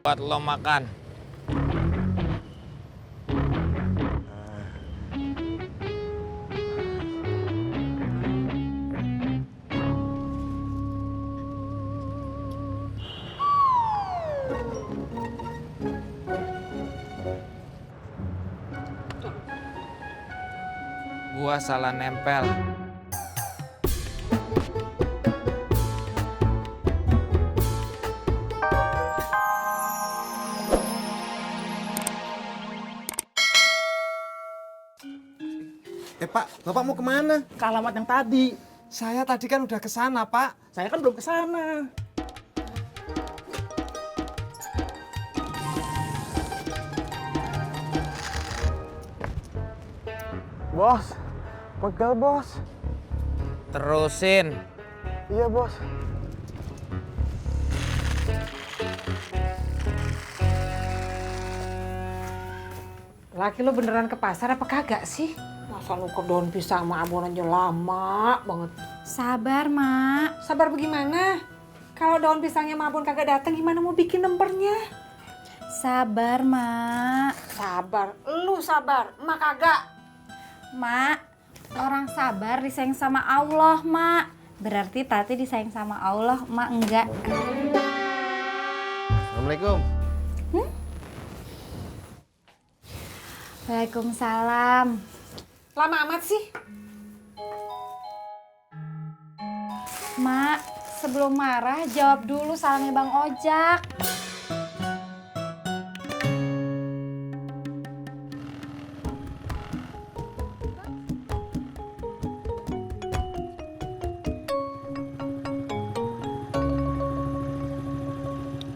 buat lo makan. Gua salah nempel. Pak, Bapak mau kemana? Ke alamat yang tadi. Saya tadi kan udah kesana, Pak. Saya kan belum ke sana. Bos, pegel bos. Terusin. Iya bos. Laki lo beneran ke pasar apa kagak sih? Masa lu ke daun pisang sama abon aja lama banget. Sabar, Mak. Sabar bagaimana? Kalau daun pisangnya sama abon kagak datang gimana mau bikin lempernya? Sabar, Mak. Sabar, lu sabar, emak kagak. Mak, orang sabar disayang sama Allah, Mak. Berarti Tati disayang sama Allah, Mak enggak. Assalamualaikum. Waalaikumsalam. Lama amat sih. Mak, sebelum marah jawab dulu salamnya Bang Ojak.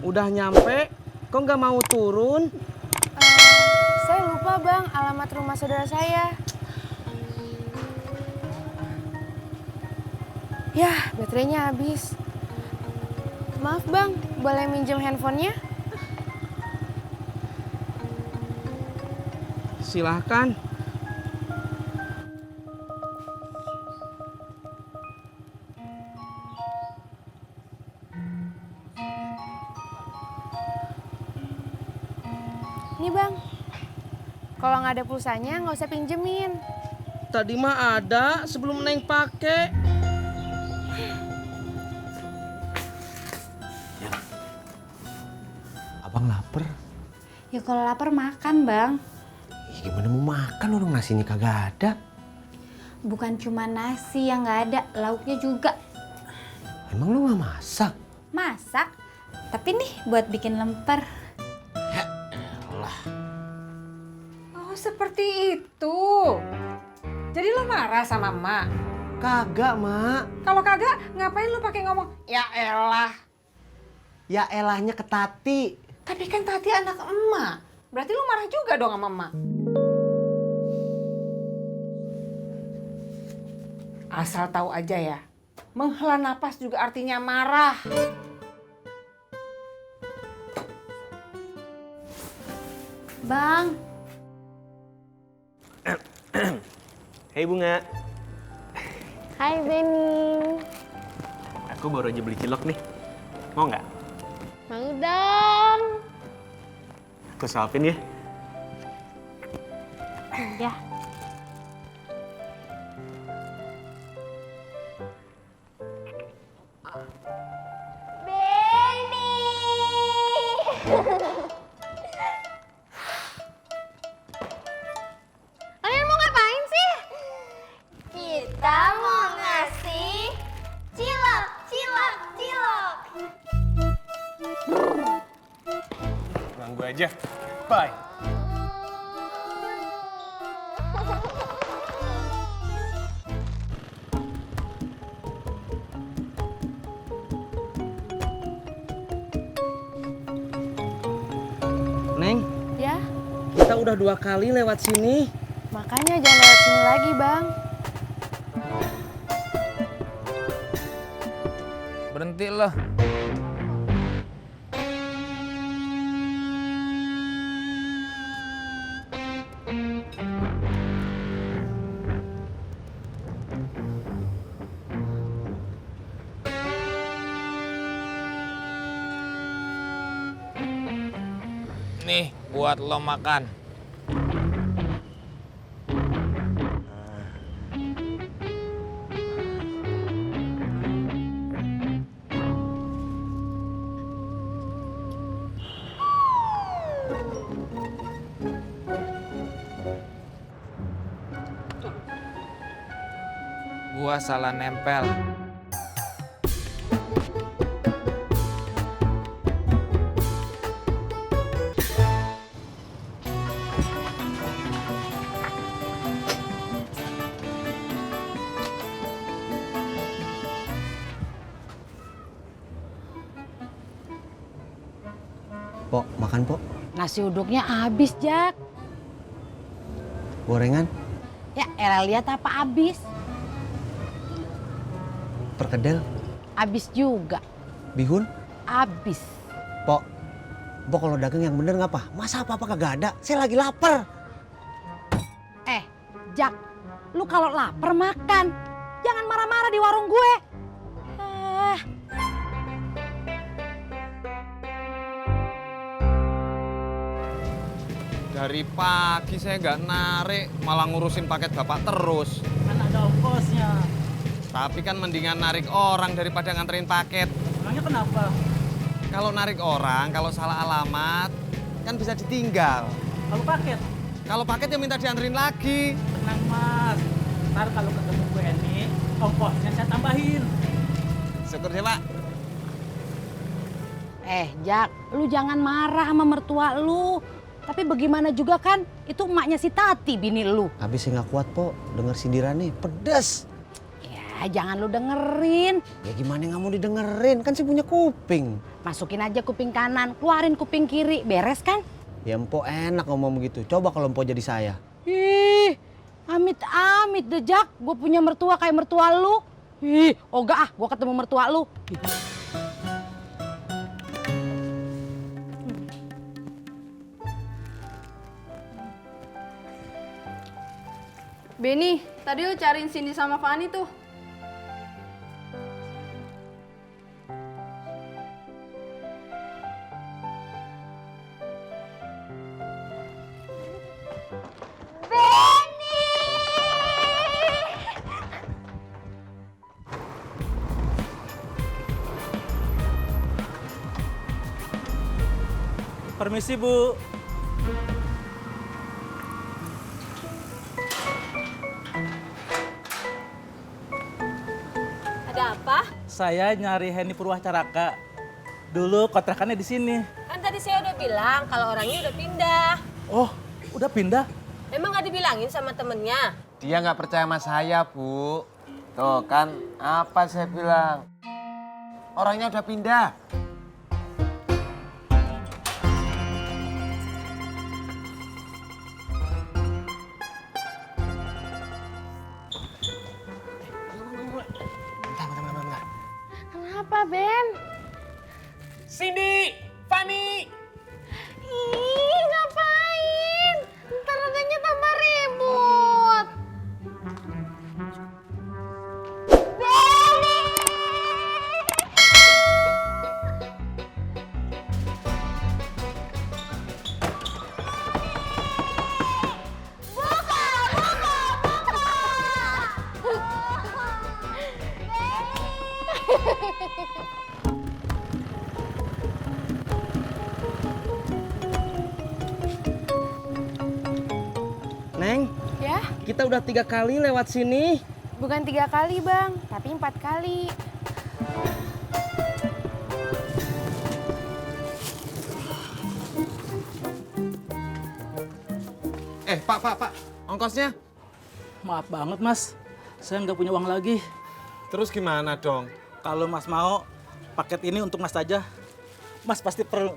Udah nyampe, kok nggak mau turun? Saya lupa bang, alamat rumah saudara saya. Yah, baterainya habis. Maaf bang, boleh minjem handphonenya? Silahkan. Nih bang, kalau nggak ada pulsanya nggak usah pinjemin. Tadi mah ada sebelum Neng pakai. Abang lapar. Ya kalau lapar makan, Bang. Ih, gimana mau makan orang nasinya kagak ada? Bukan cuma nasi yang nggak ada, lauknya juga. Emang lu nggak masak? Masak, tapi nih buat bikin lemper. Oh seperti itu. Jadi lo marah sama emak? Kagak, Mak. Kalau kagak ngapain lo pakai ngomong ya elah? Ya elahnya ke Tati. Tapi kan Tati anak emak. Berarti lo marah juga dong sama emak. Asal tahu aja ya, menghela napas juga artinya marah. Bang, Hei Bunga, Hai Benny. aku baru aja beli cilok nih. Mau nggak? Mau dong. Aku suapin ya. Ya. Kalian mau ngapain sih? Kita mau ngasih cilok, cilok, cilok. Ganggu aja. Bye. Neng, Ya, kita udah 2 kali lewat sini. makanya jangan lewat sini lagi, Bang. Berhenti lo. Nih, buat lo makan. Gua salah nempel. Pok, makan pok. Nasi uduknya habis, Jak. Gorengan, Ya, Era lihat apa habis? perkedel, Habis juga. bihun. Habis. Pok, pok kalau dagang yang bener ngapa? Masa apa-apa kagak ada? Saya lagi lapar. Jak, lu kalau lapar makan. Jangan marah-marah di warung gue. Dari pagi saya nggak narik, malah ngurusin paket bapak terus. Kan ada ongkosnya. Tapi kan mendingan narik orang daripada nganterin paket. Emangnya kenapa? Kalau narik orang, kalau salah alamat, kan bisa ditinggal. Kalau paket, Kalau paket ya minta dianterin lagi. tenang mas. Ntar kalau ketemu Bu Eni, ongkosnya saya tambahin. Syukur deh, Pak. Jak, lu jangan marah sama mertua lu. Tapi bagaimana juga kan, itu emaknya si Tati, bini lu. Habis saya nggak kuat pok, denger sindirannya pedas. Ya, jangan lu dengerin. Ya gimana nggak mau didengerin? Kan saya punya kuping. Masukin aja kuping kanan, keluarin kuping kiri. Beres kan? Ya empok enak ngomong begitu. Coba kalau empok jadi saya. Ih, amit-amit deh, Jak. Gue punya mertua kayak mertua lu. Ih, ogah ah, gue ketemu mertua lu. Benny, tadi lu cariin Cindy sama Fani tuh. Permisi Bu. Ada apa? Saya nyari Heni Purwacaraka. Dulu kontrakannya di sini. Kan tadi saya udah bilang kalau orangnya udah pindah. Oh, udah pindah? Emang nggak dibilangin sama temennya? Dia nggak percaya sama saya, Bu. Tuh kan, apa saya bilang? Orangnya udah pindah. Kenapa, Ben? Cindy, Fani. Ih, ngapain? Ntar adanya tambah ribut. Benny! Neng, Ya, kita udah 3 kali lewat sini. bukan 3 kali, Bang, tapi 4 kali. Pak, ongkosnya? Maaf banget, Mas. Saya nggak punya uang lagi. Terus gimana dong? Kalau Mas mau, paket ini untuk Mas aja. Mas pasti perlu.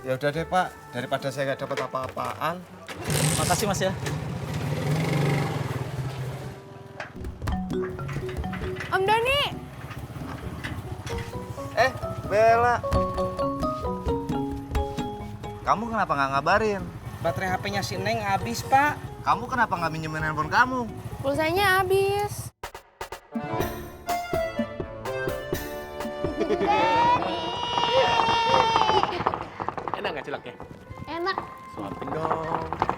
Ya udah deh, Pak. Daripada saya nggak dapat apa-apaan. Makasih, Mas ya. Om Doni! Bella. Kamu kenapa nggak ngabarin? Baterai HP-nya si Neng habis, Pak. Kamu kenapa nggak minjemin handphone kamu? Pulsanya habis. Enak. Suapin dong.